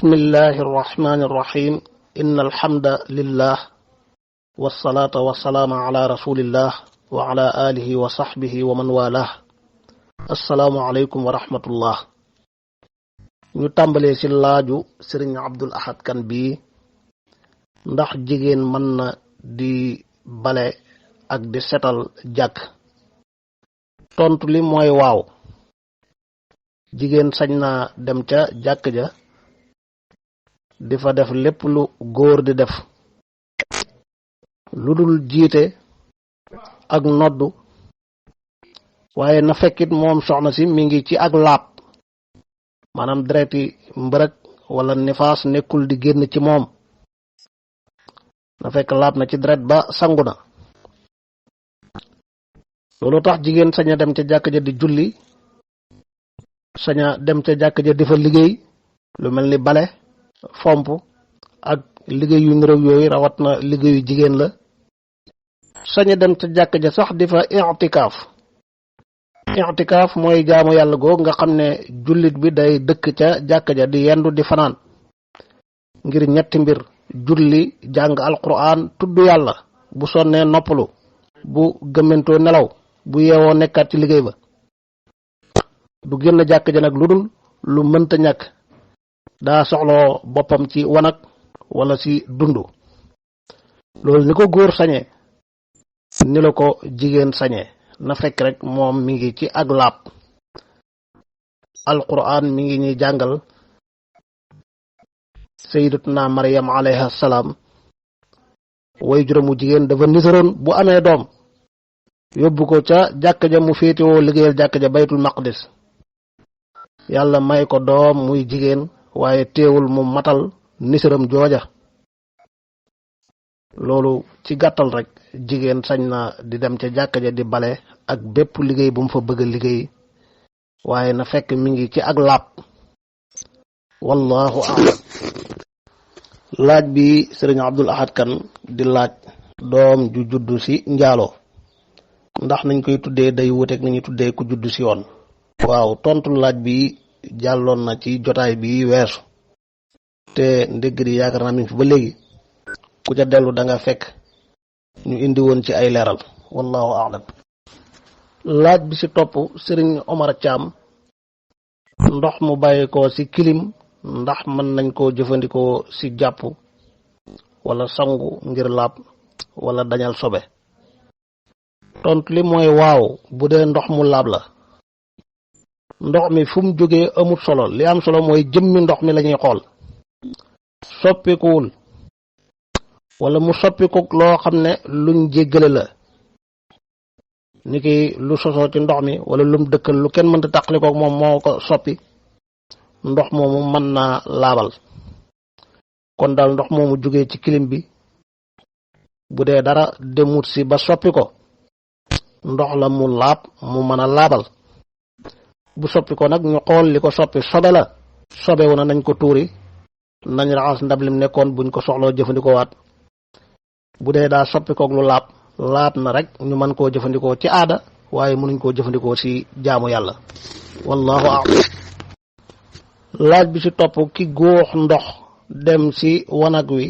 بسم الله الرحمن الرحيم إن الحمد لله والصلاة والسلام على رسول الله وعلى آله وصحبه ومن والاه السلام عليكم ورحمة الله ñu tàmbalee ci laaju Sëriñ Abdul Ahad Kan bi ndax jigéen mën na di bale ak di setal jàkk tontu li mooy waaw jigéen sañ na dem ca jàkk ja di fa def lépp lu góor di def lu dul jiite ak noddu waaye na fekkit moom soxna si mi ngi ci ak laab maanaam dereti mbërëg wala nifaas nekkul di génn ci moom na fekk laab na ci deret ba sangu na loolu tax jigéen saña dem ca jàkk ja di julli saña dem ca jàkk ja di fa liggéey lu mel ni bale fomp ak liggéey yu niroog yooyu rawat na liggéeyu jigéen la saña dem ca jàkk ja sax di fa i'tikaaf mooy jaamu yàlla googu nga xam ne jullit bi day dëkk ca jàkk ja di yendu di fanaan ngir ñetti mbir julli jàng alquran tudd yàlla bu sonnee noppalu bu gëmmentoo nelaw bu yeewoo nekkaat ci liggéey ba du génn jàkk ja nag lu dul lu mënta ñàkk daa soxloo boppam ci wanag wala ci dundu loolu ni ko góor sañee ni la ko jigéen sañee na fekk rek moom mi ngi ci ak laab alquran mi ngi ñuy jàngal sayyidatuna Maryam alayha salaam way juróomu jigéen dafa nisaroon bu amee doom yóbbu ko ca jàkk ja mu féetewoo liggéeyal jàkk ja baytul maqdis yàlla may ko doom muy jigéen waaye teewul mu matal nisaram jooja loolu ci gàttal rek jigéen sañ na di dem ca jàkk ja di bale ak bépp liggéey bu mu fa bëgg a liggéey waaye na fekk mi ngi ci ak laab wallahu a'lam laaj bi Sëriñ Abdul Ahad Kan di laaj doom ju juddu ci njaaloo ndax nañ koy tuddee day wuteek nañu tuddee ku juddu ci yoon waaw tontu laaj bi jàlloon na ci jotaay bi weesu te ndégg di yaakaar naa mi fi ba léegi ku ca dellu da nga fekk ñu indi woon ci ay leeral wallahu a'lam laaj bi ci topp Sëriñ Omar Thiam ndox mu bàyyi ko ci kilim ndax mën nañ koo jëfandikoo ci jàpp wala sangu ngir laab wala dañal sobe tontu li mooy waaw bu dee ndox mu laab la ndox mi fu mu jógee amut solo li am solo mooy jëmmi ndox mi lañuy xool soppikuwul wala mu soppiku loo xam ne luñ jéggale la niki lu sosoo ci ndox mi wala lum dëkkal lu kenn mënta tàqalikook moom moo ko soppi ndox moomu mën naa laabal kon daal ndox moomu jógee ci kilim bi bu dee dara demut si ba soppi ko ndox la mu laab mu mën a laabal bu soppi ko nag ñu xool li ko soppi sobe la sobewu na nañ ko tuuri nañ raxas ndab lim nekkoon buñ ko soxloo jëfandikoo waat bu dee daa soppi koog lu laab na rek ñu mën koo jëfandikoo ci aada waaye mënuñ koo jëfandikoo ci jaamu yàlla wallahu a'lam laaj bi ci topp ki góox ndox dem ci wanag wi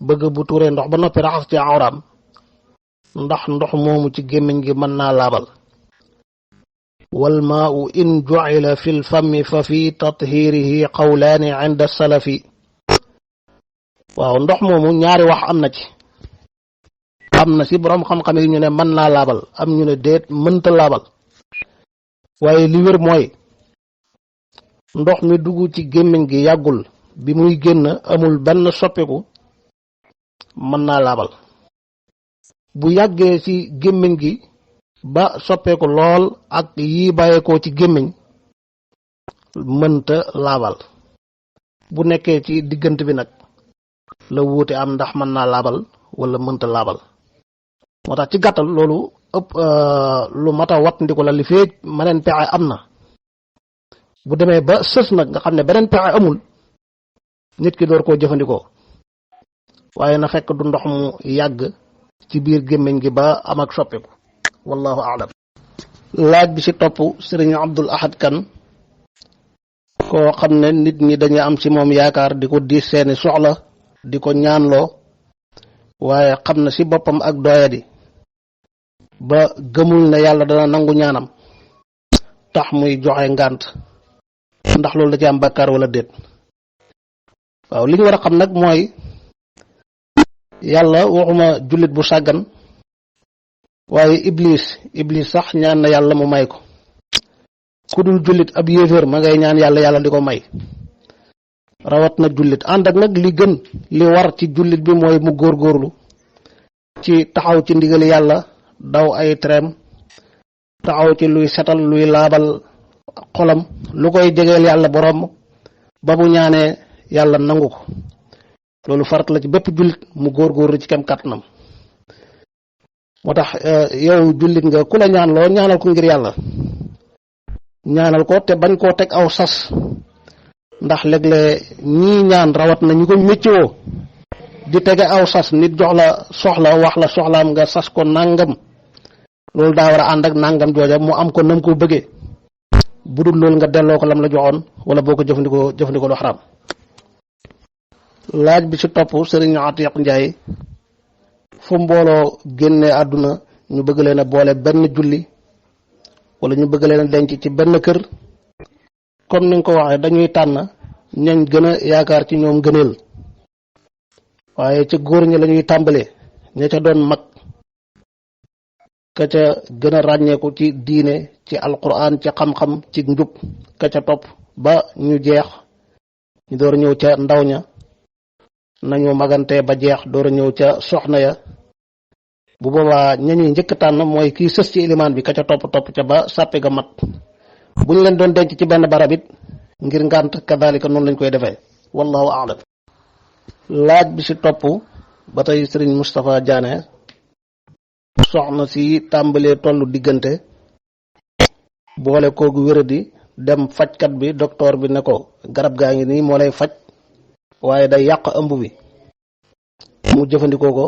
bëgg bu tuuree ndox ba noppi raxas ci awraam ndax ndox moomu ci gémmiñ gi mën naa laabal wal maa'u in ju'ila fil fammi fa fi tathirihi qawlaani 'inda salafi waaw ndox moomu ñaari wax am na ci boroom xam-xam yi ñu ne mën naa laabal am ñu ne déet mënta laabal waaye li wér mooy ndox mi dugg ci gémmiñ gi yàggul bi muy génn amul benn soppiku mën naa laabal bu yàggee ci gémmiñ gi ba soppeeku lool ak yi bàyyeekoo ci gémmiñ mënta laabal bu nekkee ci diggante bi nag la wuute am ndax mën naa laabal wala mënta laabal moo tax ci gàttal loolu ëpp lu mata wat ndiku la li fee meneen pexe am na bu demee ba sës nag nga xam ne beneen pexe amul nit ki door koo jëfandikoo waaye na fekk du ndox mu yàgg ci biir gémmiñ gi ba am ak soppiku wallahu a'lam laaj bi ci topp Sëriñ Abdul Ahad Kan koo xam ne nit ñi dañu am ci moom yaakaar di ko diis seeni soxla di ko ñaanloo waaye xam na ci boppam ak doyadi ba gëmul ne yàlla dana nangu ñaanam tax muy joxe ngànt ndax loolu da ci am bàkkaar wala déet. waaw li ñu war a xam nag mooy yàlla waxuma jullit bu sàggan waaye iblis sax ñaan na yàlla mu may ko ku dul jullit ab yéeféer ma ngay ñaan yàlla di ko may rawat na jullit ànd ak nag li gën li war ci jullit bi mooy mu góorgóorlu ci taxaw ci ndigali yàlla daw ay tereem taxaw ci luy setal luy laabal xolam lu koy jegeel yàlla borom ba bu ñaanee yàlla nangu ko loolu farat la ci bépp jullit mu góorgóorlu ci kem kàttanam moo tax yow jullit nga ku la ñaan loo ñaanal ko ngir yàlla ñaanal ko te bañ koo teg aw sas ndax léeg-léeg ñii ñaan rawat na ñu ko méccoo di tege aw sas nit jox la soxla wax la soxlaam nga sas ko nangam loolu daa war a ànd ak nangam jooja mu am ko nam ko bëggee bu dul loolu nga delloo ko lam la joxoon wala boo ko jëfandikoo lu xaraam. laaj bi ci topp sëriñ Atiq Njaay fu mbooloo génnee àdduna ñu bëgg leen a boole benn julli wala ñu bëgg leen a denc ci benn kër comme ni nga ko waxee dañuy tànn ñañ gën a yaakaar ci ñoom gëneel waaye ca góor ñi lañuy tàmbalee ña ca doon mag ka ca gën a ràññeeku ci diine ci alquran ci xam-xam ci njub ka ca topp ba ñu jeex ñu door a ñëw ca ndaw ña nañu magante ba jeex door a ñëw ca soxna ya bu boobaa ñañuy njëkk tànn mooy kii sës ci ilimaan bi ka ca topp ca ba sàppe ga mat bu ñu leen doon denc ci benn barab it ngir ngànt kadalika noonu lañ koy defee wallahu a'lam. laaj bi ci topp ba tey sëriñ Moustapha Diané soxna si tàmbalee tollu diggante boole koogu wéradi dem fajkat bi docteur bi ne ko garab gaa ngi nii moo lay faj waaye day yàq ëmb bi mu jëfandikoo ko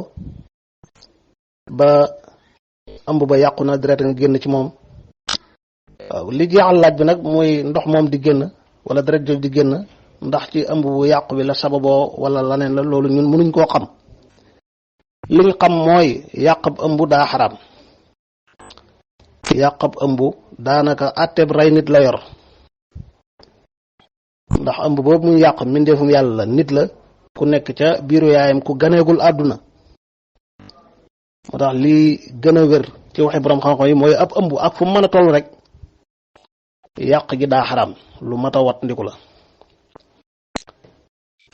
ba ëmb ba yàqu na deret nga génn ci moom. waaw li jeexal laaj bi nag mooy ndox moom di génn wala deret jooju di génn ndax ci ëmb bu yàqu bi la sababoo wala laneen la loolu ñun mënuñ koo xam liñ xam mooy yàqab ëmb daa xaraam yàqab ëmb daanaka àtteeb rey nit la yor ndax ëmb boobu muy yàq mbindeefum yàlla la nit la ku nekk ca biiru yaayam ku ganeegul àdduna moo tax lii gën a wér ci waxi borom xam-xam yi mooy ab ëmb ak fu mu mën a toll rek yàq gi daa xaraam lu mat a wat ndiku la.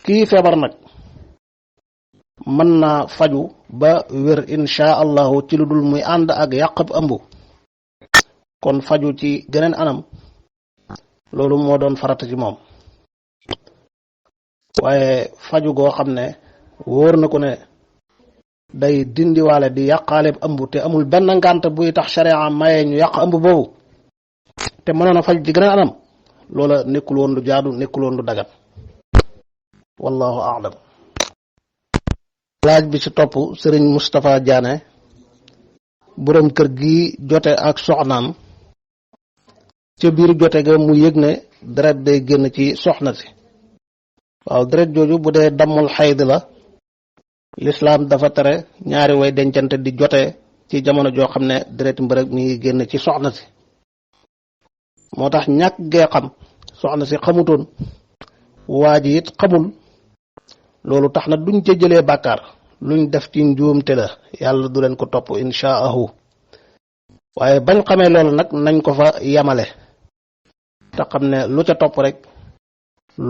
kii feebar nag mën naa faju ba wér insha allahu ci lu dul muy ànd ak yàqab ëmb kon faju ci geneen anam loolu moo doon farata ci moom waaye faju goo xam ne wóor na ko ne day dindiwaale di yàqaaleeb ëmb te amul benn ngànt buy tax sharia maye ñu yàq ëmb boobu te mënoon a faj ci geneen anam loola nekkul woon lu jaadu nekkul woon lu dagat wallahu a'lam. laaj bi ci topp sëriñ Moustapha Diané boroom kër gi jote ak soxnaam ca biir jote ga mu yëg ne deret day génn ci soxna si waaw deret jooju bu dee dammul xayd la lislaam dafa tere ñaari way dencante di jote ci jamono joo xam ne deret mbërëg mi ngi génn ci soxna si moo tax ñàkk gee xam soxna si xamutoon waa ji it xamul loolu tax na duñ ca jëlee bàkkaar luñ def ci njuumte la yàlla du leen ko topp inshaahu waaye bañ xamee loolu nag nañ ko fa yamale te xam ne lu ca topp rek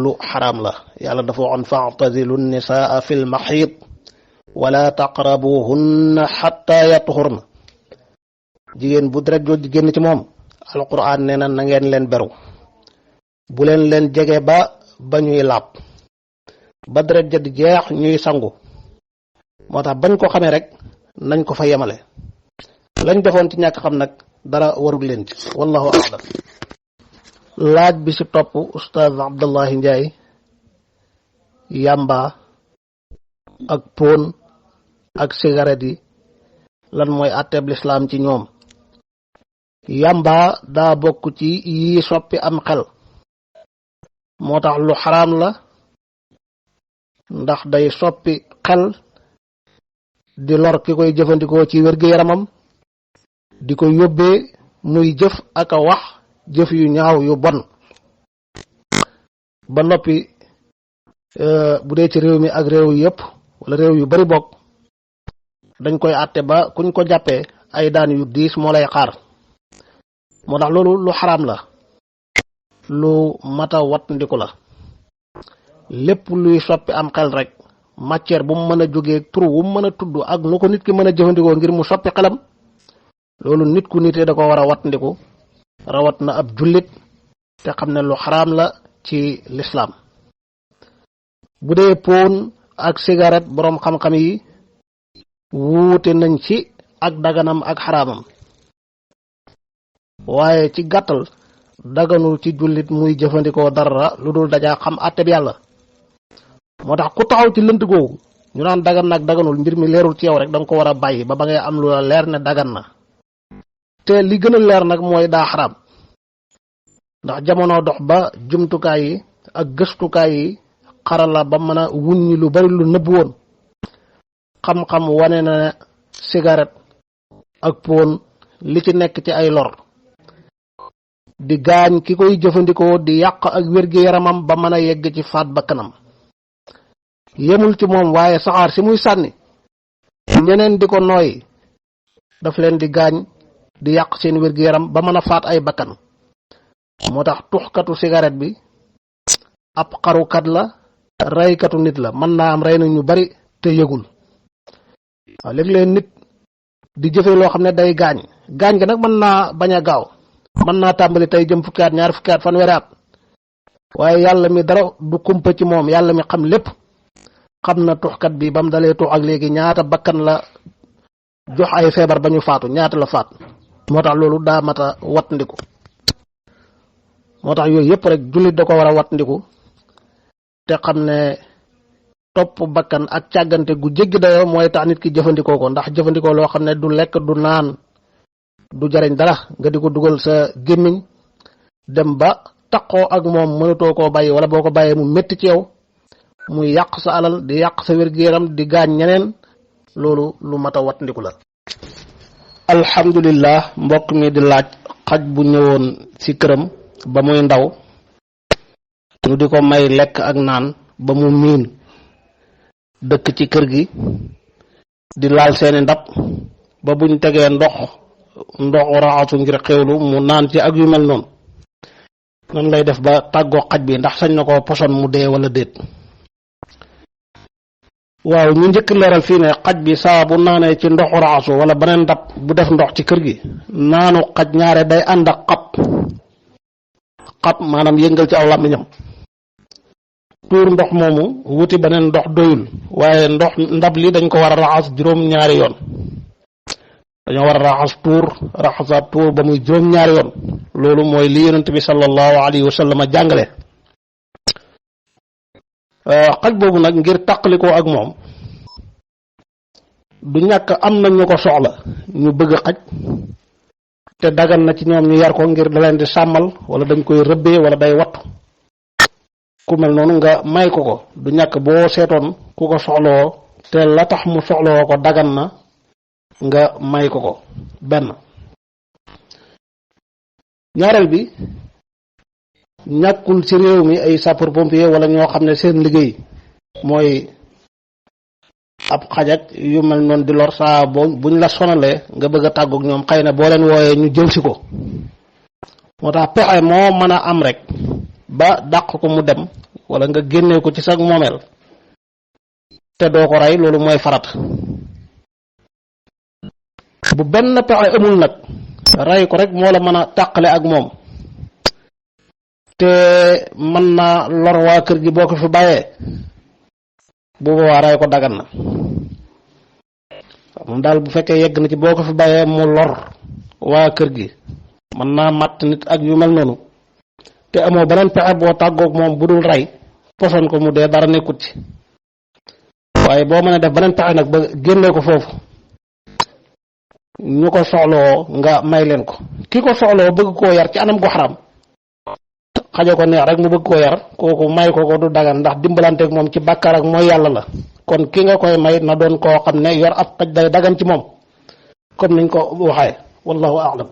lu xaraam la yàlla dafa waxoon fa'tazilu nisaa fil maxiid wala taqrabuhunna xatta yatuhurna jigéen bu deret jooju génn ci moom alquran nee na na ngeen leen beru bu leen jege ba ñuy laab ba deret ja di jeex ñuy sangu moo tax bañ ko xamee rek nañ ko fa yemale lañ defoon ci ñàkk xam nag dara warul leen ci wallahu a'lam. laaj bi ci topp Oustaz Abdullahi Njaay yamba ak pon ak cigarette yi lan mooy àtteeb lislaam ci ñoom. yamba daa bokk ci yi soppi am xel motax lu haram la ndax day soppi xel di lor ki koy jëfandikoo ci wërgu yaramam di ko yóbbe muy jëf ak wax jëf yu ñaaw yu bon ba noppi bu dee ci réew mi ak réew yépp wala réew yu bari bokk dañ koy atté ba kuñ ko jàppee ay daan yu diis moo lay xaar moo tax loolu lu xaraam la lu mata wat ndiku la lépp luy soppi am xel rek matière bu mu mën a jógee tur wu mu mën a tudd ak nu ko nit ki mën a jëfandikoo ngir mu soppi xelam loolu nit ku nitee da ko war a wat ndiku rawat na ab jullit te xam ne lu xaraam la ci l'islam bu dee poon ak cigarette borom xam-xam yi wuute nañ ci ak daganam ak xaraamam waaye ci gàttal daganul ci jullit muy jëfandikoo dara lu dul dajaa xam àtte bi yàlla moo tax ku taxaw ci lënt googu ñu naan dagan nag daganul mbir mi leerul ci yow rek danga ko war a bàyyi ba ngay am lu la leer ne dagan na te li gën a leer nag mooy daa xaraam ndax jamono dox ba jumtukaay yi ak gëstukaay yi xarala ba mën a wuññi lu bari lu nëbb woon xam-xam wane na ne cigarette ak poon li ci nekk ci ay lor di gaañ ki koy jëfandikoo di yàq ak wérgi yaramam ba mën a yegg ci faat bakkanam yemul ci moom waaye saxaar si muy sànni ñeneen di ko nooyi daf leen di gaañ di yàq seen wérgi yaram ba mën a faat ay bakkan moo tax tuxkatu cigarette bi ab xarukat la raykatu nit la mën naa am rey na ñu bari te yëgul waaw léeg-léeg nit di jëfe loo xam ne day gaañ ga nag mën naa bañ a gaaw mën naa tàmbali tey jëm fukki at ñaar fukki at fanweeri at waaye yàlla mi dara du kumpa ci moom yàlla mi xam lépp xam na tuxkat bi bam dalee tux ak léegi ñaata bakkan la jox ay feebar ba ñu faatu ñaata la faat moo tax loolu daa mata wat ndiku moo tax yooyu yëpp rek jullit da ko war a wat ndiku te xam ne topp bakkan ak càggante gu jéggi dayoo mooy tax nit ki jëfandikoo ko ndax jëfandikoo loo xam ne du lekk du naan du jariñ dara nga di ko dugal sa gémmiñ dem ba taqoo ak moom mënatoo koo bàyyi wala boo ko bàyyee mu métti ci yow muy yàq sa alal di yàq sa wér-gu-yaram di gaañ ñeneen loolu lu mat a wat ndiku la alhamdulillah mbokk mi di laaj xaj bu ñëwoon ci këram ba muy ndaw ñu di ko may lekk ak naan ba mu miin dëkk ci kër gi di laal seeni ndab ba buñ tegee ndoxu raxasu ngir xewlu mu naan ci ak yu mel noonu nan lay def ba tàggoo xaj bi ndax sañ na ko poson mu dee wala déet waaw ñu njëkk leeral fii ne xaj bi saa bu naanee ci ndoxu raxasu wala beneen ndab bu def ndox ci kër gi naanu xaj ñaare day ànd ak xab maanaam yëngal ci aw làmmiñam tuur ndox moomu wuti beneen ndox doyul waaye ndab li dañ ko war a raxas juróom-ñaari yoon dañoo war a raxasaat tuur ba muy juróom-ñaari yoon loolu mooy li yonent bi sallallahu alayhi wa sallam jàngale xaj boobu nag ngir tàqalikoo ak moom du ñàkk am na ñu ko soxla ñu bëgg xaj te dagan na ci ñoom ñu yar ko ngir da leen di sàmmal wala dañ koy rëbbee wala day wattu ku mel noonu nga may ko du ñàkk boo seetoon ku ko soxloo te la tax mu soxloo ko dagan na nga may ko benn ñaareel bi ñàkkul ci réew mi ay sapeur pompier wala ñoo xam ne seen liggéey mooy ab xajak yu mel noonu di lor saa buñ la sonalee nga bëgg a tàggoog ñoom xëy na boo leen wooyee ñu jël si ko moo tax pexe moo mën a am rek ba dàq ko mu dem wala nga génnee ko ci sag moomeel te doo ko rey loolu mooy farat bu benn pexe amul nag rey ko rek moo la mën a tàqale ak moom te mën naa lor waa kër gi boo ko fi bàyyee bu boobaa rey ko dagan na moom daal bu fekkee yegg na ci boo ko fi bàyyee mu lor waa kër gi mën naa matt nit ak yu mel noonu te amoo beneen pexe boo tàggoog moom bu dul rey poson ko mu dee dara nekkut ci waaye boo mën a def beneen pexe nag ba génnee ko foofu ñu ko soxloo nga may leen ko ki ko soxloo bëgg koo yar ci anam gu xaram xaja ko neex rek mu bëgg ko yar kooku may ko du dagan ndax dimbalanteeg moom ci bàkkaar ak mooy yàlla la kon ki nga koy may na doon koo xam ne yor ab xaj day dagan ci moom comme niñ ko waxee wallahu a'lam